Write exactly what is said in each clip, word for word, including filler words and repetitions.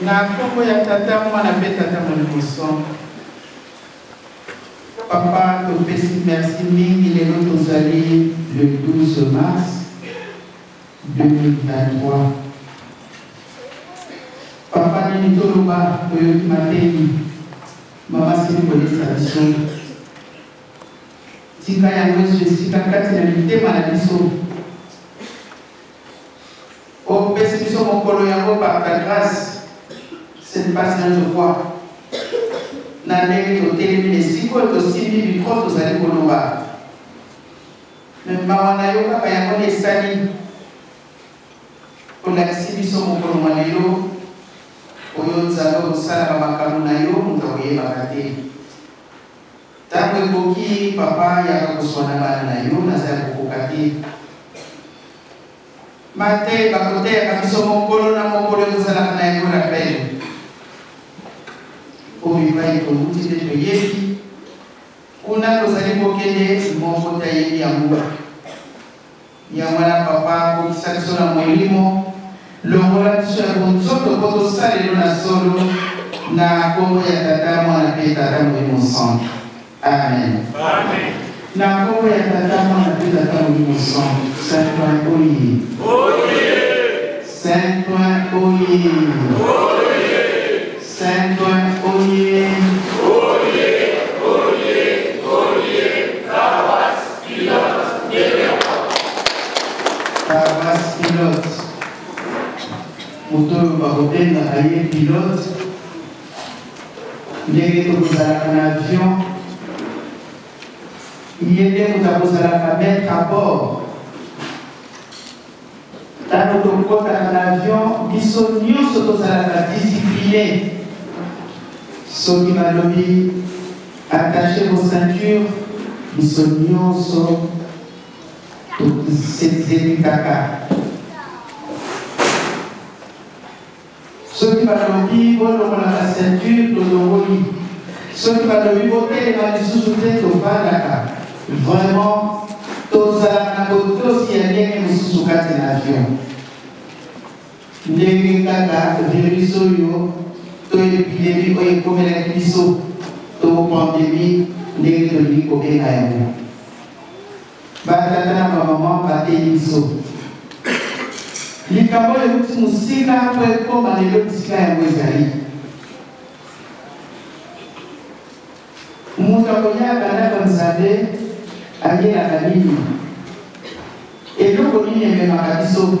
Na kombo ya Tata, Mwana pe Tata Molimo Santu. Papa, topesi merci mingi, lelo tozali le douze mars deux mille vingt-trois. Papa, nini toloba? Toyoki mateya mama asili koyebisa biso. Tika yango ezwa esika kati na mitema na biso. Opesi biso mokolo yango par ta grâce. C'est pas un devoir. Na ndenge totelemi na esika oyo, tosimbi micro, tozali koloba. Mais mawa na yo kaka yango nde esali olakisi biso mokolo mwa lelo oyo Nzambe okosala bamakambo na yo, moto akoyebaka te. Ntango ekoki, Papa, yaka kozwa na bana na yo, naza ya kokoka te. Mateya bakoteyaka biso mokolo na mokolo ekozalaka na yango rappel. Mpo bipai towuti nde toyebi, kuna tozali kokende, moko te ayebi yango. Yango wana, Papa, kokisa biso na Molimo, longola biso ya bonzoto mpo tosalela yo na solo, na kombo ya Tata, Mwana pe Tata Molimo Santu. Amen. Amen. Na kombo ya Tata, Mwana pe Tata Molimo Santu. Saint-Ouen oye! Saint-Ouen oye! Saint-Ouen oye! Paroisse pilote. Moto oyo bakobengaka ye pilote. Ndenge tokozalaka na avion, ye nde moto akozalaka maître à bord. Ntango tokotaka na avion, biso nyonso tozalaka discipline. Soki balobi attacher vos ceintures, biso nyonso tozebi kaka. Soki balobi bolongola ba ceinture, tolongoli. Soki balobi botelema lisusu te, tofandaka. Vraiment, tozalaka na botosi ya ndenge mosusu kati na avion. Ndenge kaka virus oyo, to epidémie oyo ekomelaki biso, to pandémie, ndenge tolingi kobenga yango. Batata na bamama bateyi biso. Likambo oyo euti mosika mpo ekoma lelo bisika yango ezali. Moto akoyaka ndako ya Nzambe ayelaka nini? Eloko nini ememaka biso?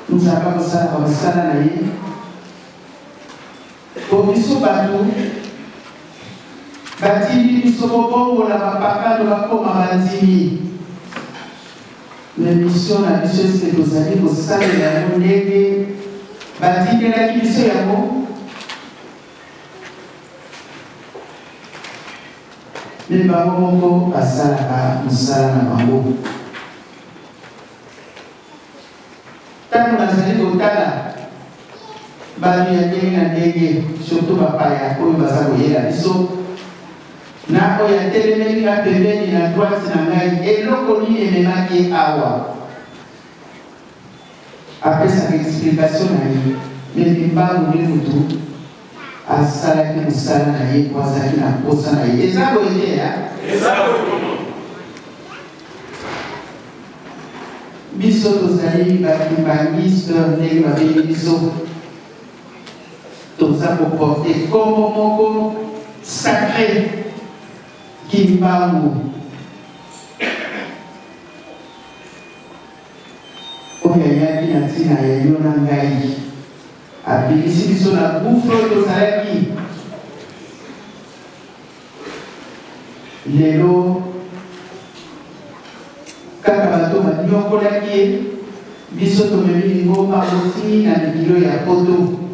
Nzambe akosalaka mosala na ye. Po biso bato, batindi biso kobongola bapakano bakoma bandimi. Mais mission na biso, est-ce que tozali kosalela yango ndenge batindelaki biso yango? Mais bango moko basalaka mosala na bango. Ntango nazali kotala bato ya ndenge na ndenge, surtout bapaya oyo baza koyela biso, na oyo atelemeli nga pembeni na droite na ngai, eloko nini ememaki ye awa? Apesaka explication na ye, mais Kimbangu nde moto asalaki mosala na ye, mpo azalaki na mposa na ye. Eza boye te, ya? Eza boye. Biso tozali ba kimbanguiste, ndenge babengi biso. Toza koporte kombo moko sacré, Kimbangu. Oyo ayaki na ntina ya yo na ngai. Abimisi biso na gouffre oyo tozalaki. Lelo, kaka bato banyokolaki ye, biso tomemi lingomba koti na mikili ya Poto.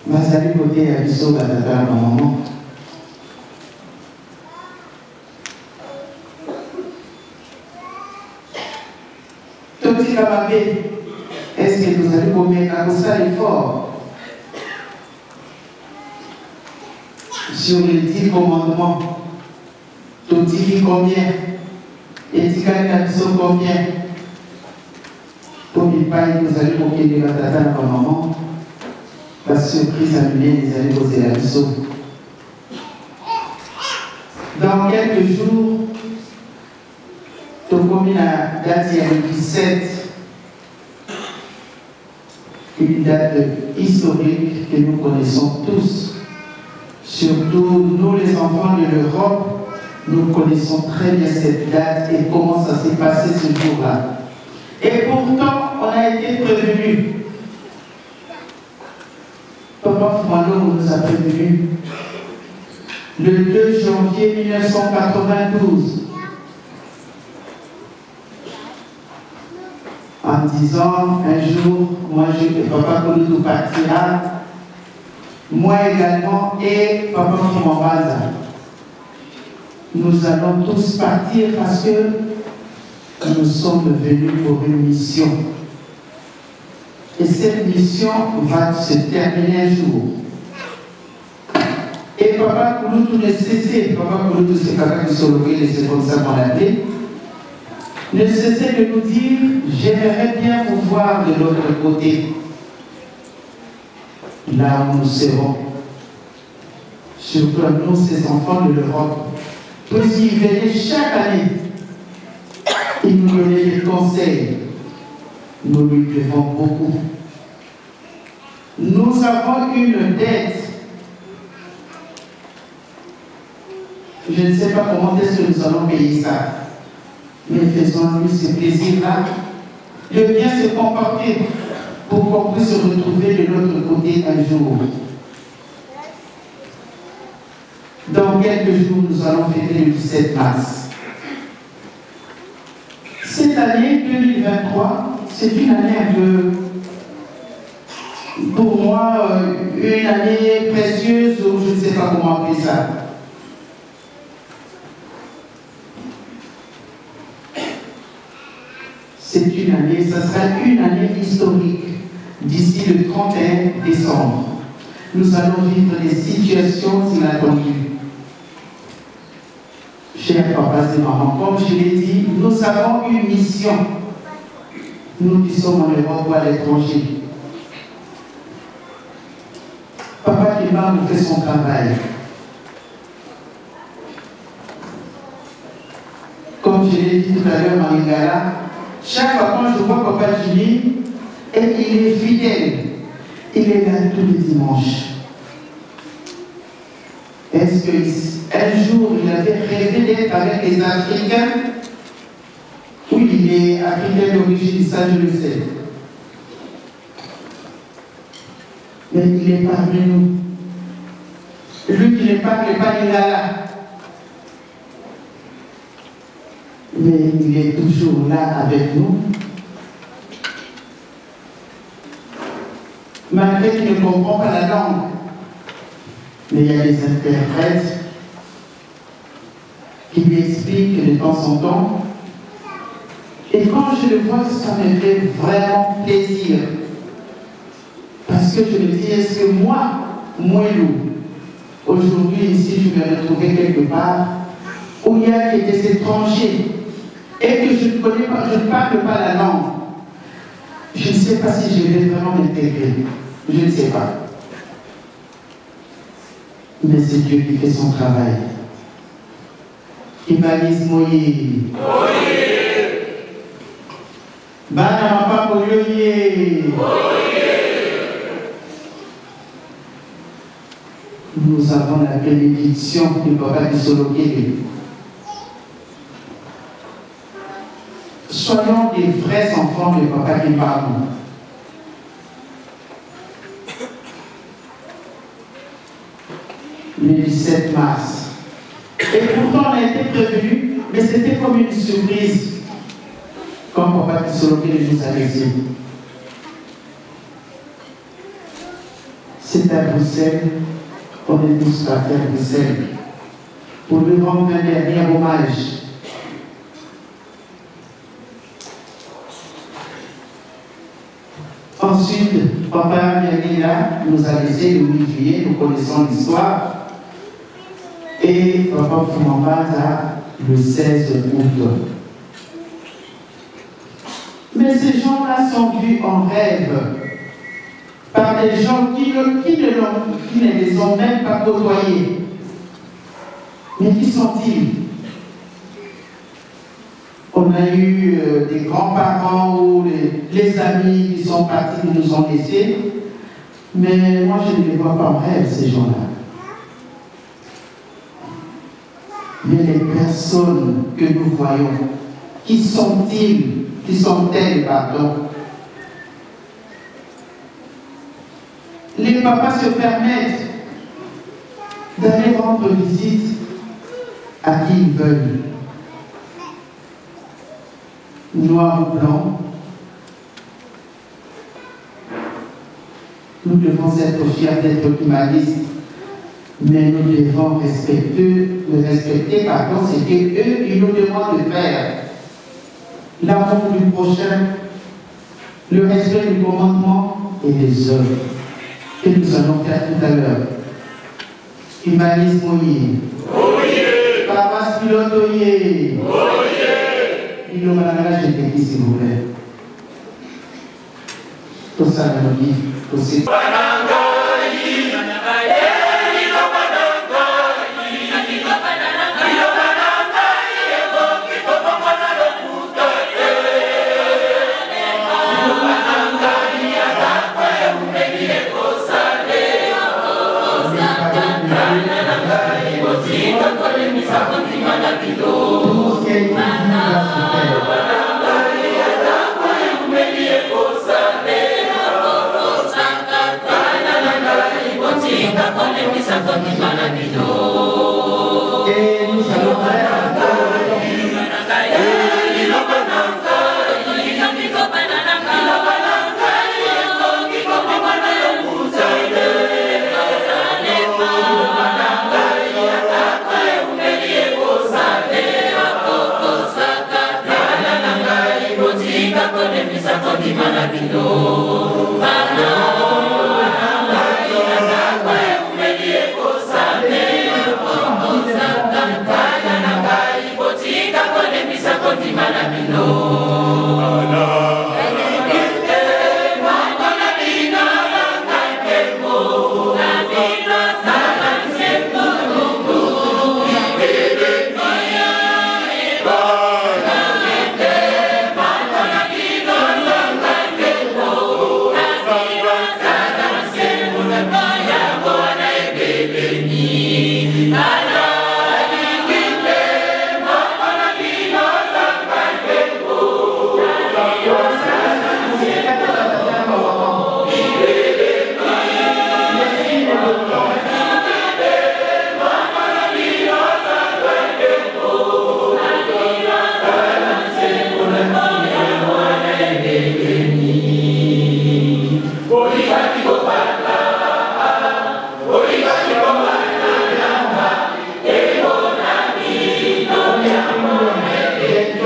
Bazali koteya biso, batata na bamama. Totika mabe. Est-ce que tozali komeka kosala effort sur les dix commandements? Totiki combien? Etikali na biso combien? Po bipai tozali kokende, batata na bamama, ba surprise ya minene ezali kozela biso. Dans quelques jours, tokomi na date ya le dix-sept, une date historique que nous connaissons tous. Surtout nous, les enfants de l'Europe, nous connaissons très bien cette date et comment ça s'est passé ce jour-là. Et pourtant, on a été prévenus. Papa Mfumu a Longo nous a prévenus. Le deux janvier mille neuf cent quatre-vingt-douze, en disant, un jour, moi, je, Papa Kulutu partira, moi également, et Papa Mfumu a Mbanza. Nous allons tous partir parce que nous sommes venus pour une mission. Et cette mission va se terminer un jour. Et Papa Kulutu ne cessait, Papa Kulutu, c'est Papa Kisolokele, c'est comme ça qu'on l'appelait, ne cessait de nous dire, j'aimerais bien vous voir de l'autre côté, là où nous serons. Surtout à nous, ces enfants de l'Europe, puisqu'ils venaient chaque année, ils nous donnaient des conseils. Nous lui devons beaucoup. Nous avons une dette. Je ne sais pas comment est-ce que nous allons payer ça. Mais faisons-lui ce plaisir-là de bien se comporter pour qu'on puisse se retrouver de l'autre côté un jour. Dans quelques jours, nous allons fêter le dix-sept mars. Cette année deux mille vingt-trois, c'est une année un peu, pour moi, euh, une année précieuse, ou je ne sais pas comment appeler ça. C'est une année, ça sera une année historique. D'ici le trente et un décembre, nous allons vivre des situations inattendues. Chers papas et mamans, comme je l'ai dit, nous avons une mission. Nous qui sommes en Europe ou à l'étranger. Papa Kimbangu fait son travail. Comme je l'ai dit tout à l'heure en lingala, chaque fois quand je vois Papa Jimmy, et il est fidèle, il est là tous les dimanches. Est-ce que un jour il avait rêvé d'être avec les Africains ? Oui, il est africain d'origine, ça je le sais. Mais il est parmi nous. Lui qui ne parle pas lingala, mais il est toujours là avec nous. Malgré qu'il ne comprend pas la langue, mais il y a des interprètes qui lui expliquent de temps en temps. Et quand je le vois, ça me fait vraiment plaisir. Parce que je me dis, est-ce que moi, Mwelu, aujourd'hui ici, je vais me retrouver quelque part où il y a que des étrangers et que je ne connais pas, je ne parle pas la langue. Je ne sais pas si je vais vraiment m'intégrer. Je ne sais pas. Mais c'est Dieu qui fait son travail. Kimbanguisme oye! Bana Mapamboli oye! Nous avons la bénédiction de Papa Kisolokele. Soyons des vrais enfants de Papa Kimbangu. Le dix-sept mars. Et pourtant, on a été prévenu, mais c'était comme une surprise quand Papa Kisolokele nous a laissés. C'est à Bruxelles, on est tous partis à Bruxelles pour lui rendre un dernier hommage. Ensuite, Papa Nyangila nous a laissé le huit juillet, nous connaissons l'histoire. Et Papa Mfumu a Mbanza le seize août. Ces gens-là sont vus en rêve par des gens qui, ne- qui ne l'ont- qui ne les ont même pas côtoyés. Mais qui sont-ils? On a eu euh, des grands-parents ou les, les amis qui sont partis, qui nous ont laissés. Mais moi, je ne les vois pas en rêve, ces gens-là. Mais les personnes que nous voyons, qui sont-ils, qui sont-elles, pardon? Les papas se permettent d'aller rendre visite à qui ils veulent. Noir ou blanc, nous devons être fiers d'être humanistes, mais nous devons respecter, respecter, pardon, ce que eux, ils nous demandent de faire. L'amour du prochain, le respect du commandement et des œuvres que nous allons faire tout à l'heure. Humanisme oyez! Paroisse Pilote oyez! Liloba na ngai, je te dis, s'il vous plaît. Tosala lobi, tosi- Et nous allons faire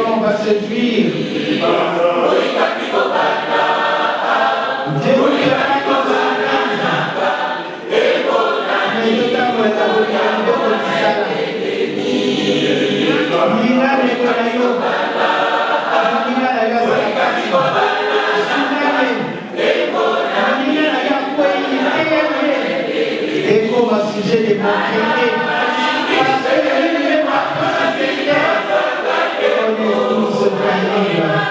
On va séduire. Ekoma sujet de moquerie. Parce que lui, il est pas français. On est tous frères.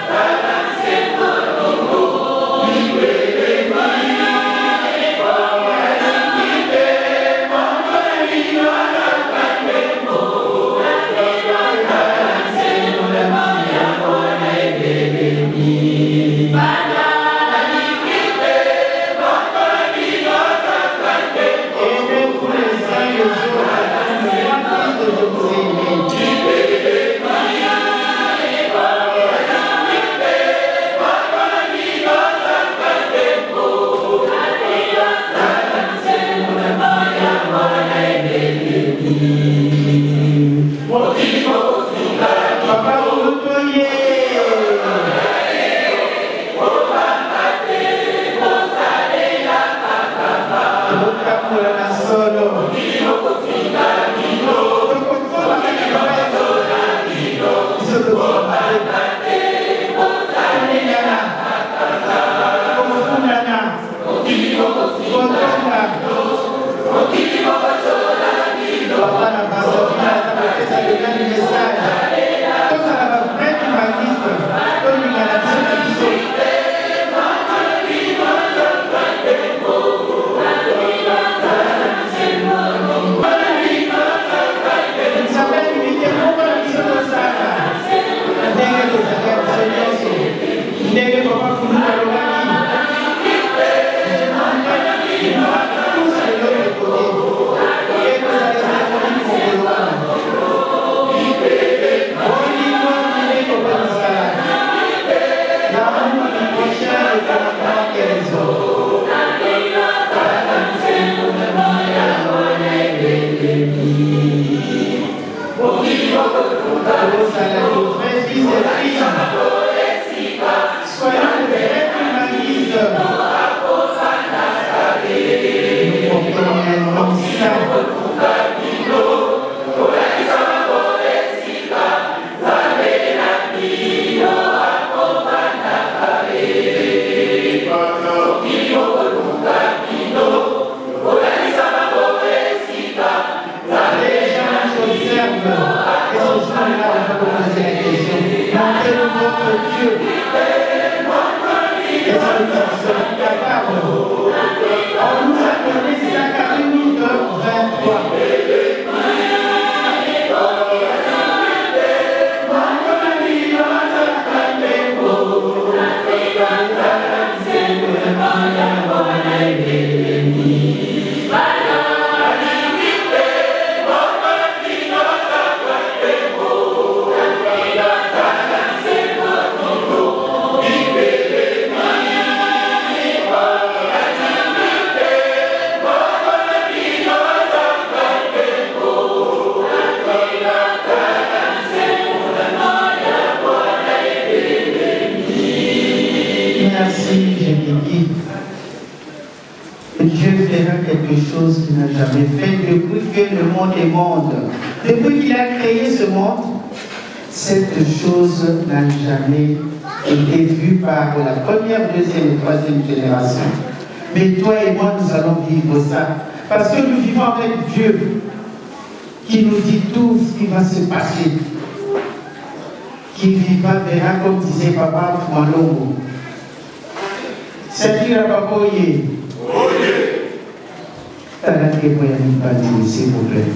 Soyons de vrais humanistes. Nous portons un nom saint. Les gens s'observent et ce jour-là, on peut poser la question, montrez-nous votre Dieu. Est-ce que nous en sommes capables? On nous a donné Zacharie huit, vingt-trois. Merci, Jérémie. Dieu fera quelque chose qu'il n'a jamais fait depuis que le monde est monde. Depuis qu'il a créé ce monde, cette chose n'a jamais été vue par la première, deuxième et troisième génération. Mais toi et moi, nous allons vivre ça. Parce que nous vivons avec Dieu qui nous dit tout ce qui va se passer. Qui vivra verra, comme disait Papa Mwanlongo. Satira Papa oye. Tala nkembo ya mibali, s'il vous plaît.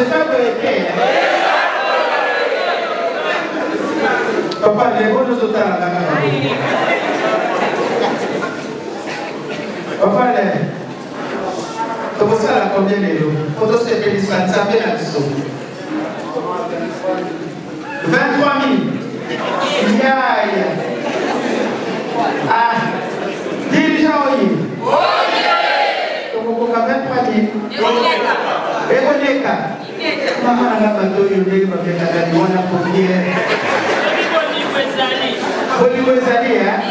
Eza boye te. Papa, lelo totala kaka na boye. Papa, le, tokosala combien lelo? Po tosepelisa Nzambe na biso. Vingt-trois mille. Ya, ya. Ah, dirigeant oye. Tokokoka vingt-trois mille. Ekoleka. Mama na nga, bato oyo ndenge babengaka ni wana pompier. Bolingo ezali, eh?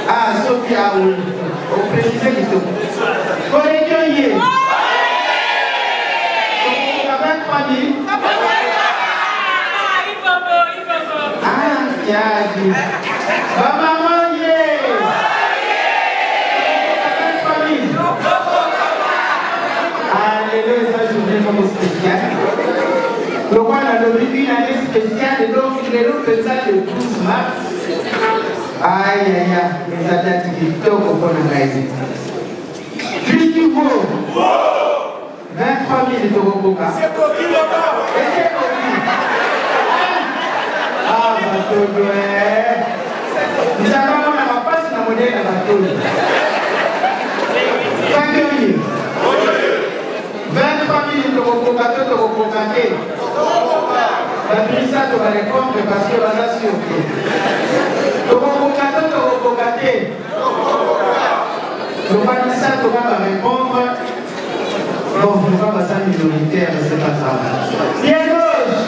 Ah, soki awe. O préciser kitoko. Koleki oye. Tokokoka vingt-trois mille. Ah, kiadi. Ba mama ye. Famille. Ah, lelo eza journée moko spéciale. Lokola nalobi, une année spéciale, donc lelo mpenza le douze mars. Aïe, aïe, aïe, eza date kitoko mpo na ngai. Vieux Hugo. Vingt-trois mille tokokoka. Ese koki. Ah, batoyo, eh. Nzambe amona bapasi na modele na batoyo. Vingt-trois mille. Vingt-trois mille tokokoka to tokokoka te? Bato misato ba répondre parce que baza sûr te. Tokokoka to tokokoka te? Lokola misato kaka ba répondre. Bon, lokola baza minoritaire, c'est pas grave. Bien gauche.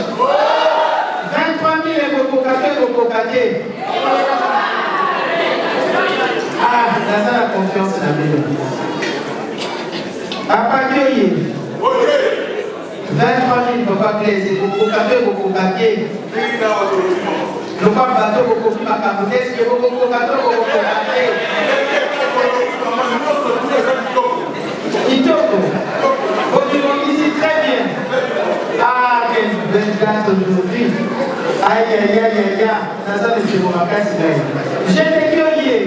Vingt-trois mille ekokoka to ekokoka te? Ah, naza na confiance na bino. Apaki oye. Vingt-trois mille, papa Blaise, bokoka to bokoka te? Lokola bato bokoki makambo te, est-ce que bokoka to bokoka te? Kitoko. Bobimisi très bien. Ah, quelle belle date aujourd'hui. Aïe, aïe, aïe, aïe, aïe. Naza na esengo makasi ngai. G T Q oye.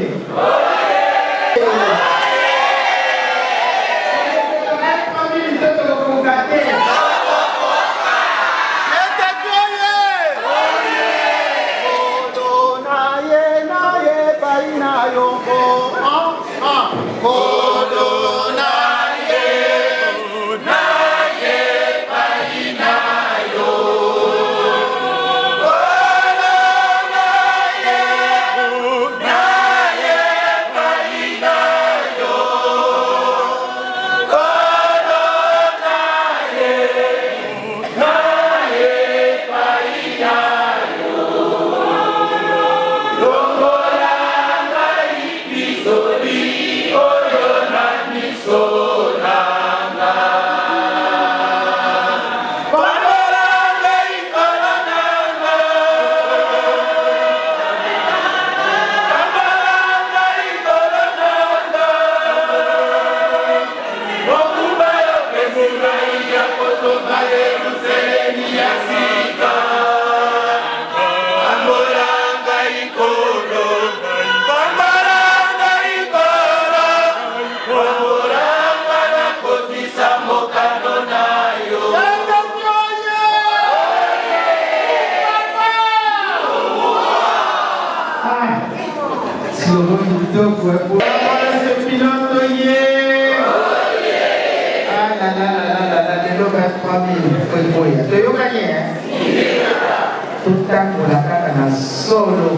Ah, slogan kitoko, eh. Pour la Pilote, yeah. Ah là là là là là là, lelo vingt-trois mille, faut boya. Toyokani, eh? Totambola kaka na solo.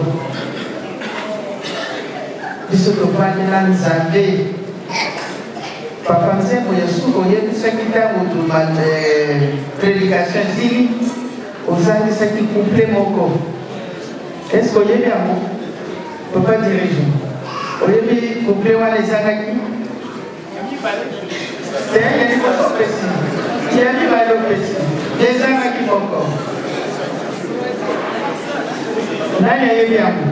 Biso tovandi na Nzambe. Papa Nzembo ya suka oyebisaki ntango tuma, eh, prédication esili, ozangisaki couplet moko. Est-ce que oyebi yango? Papa dirige. Oyebi couplet wana ezangaki? Eh, ya liboso opesi. Ya mibale opesi. Ezangaki moko. Nani ayebi yango?